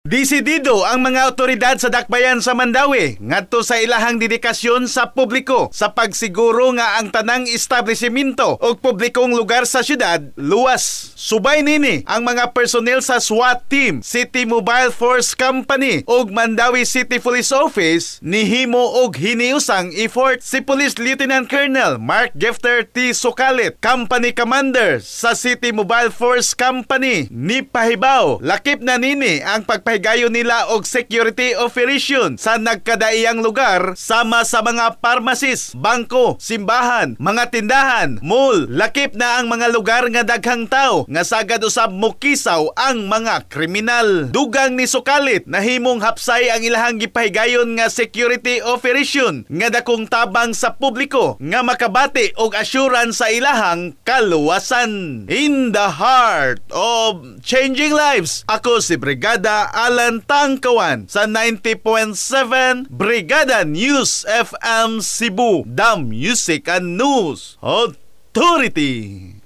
Desidido ang mga otoridad sa Dakbayan sa Mandaue ngadto sa ilahang dedikasyon sa publiko sa pagsiguro nga ang tanang establishmento ug publikong lugar sa syudad luwas. Subay nini ang mga personnel sa SWAT team, City Mobile Force Company ug Mandaue City Police Office nihimo og hiniusang effort. Si Police Lieutenant Colonel Mark Gifter T. Sukalit, Company Commander sa City Mobile Force Company, ni pahibaw lakip na nini ang pagpahigayon nila og security operation sa nagkadaiyang lugar sama sa mga pharmacies, bangko, simbahan, mga tindahan, mall, lakip na ang mga lugar nga daghang tao nga sagad usab mokisaw ang mga kriminal. Dugang ni Sukalit, nahimong hapsay ang ilahang gipahigayon nga security operation nga dakong tabang sa publiko nga makabati og assurance sa ilahang kaluwasan. In the heart of changing lives, ako si Brigada Alan Tangkawan sa 90.7 Brigada News FM Cebu, the Music and News Authority.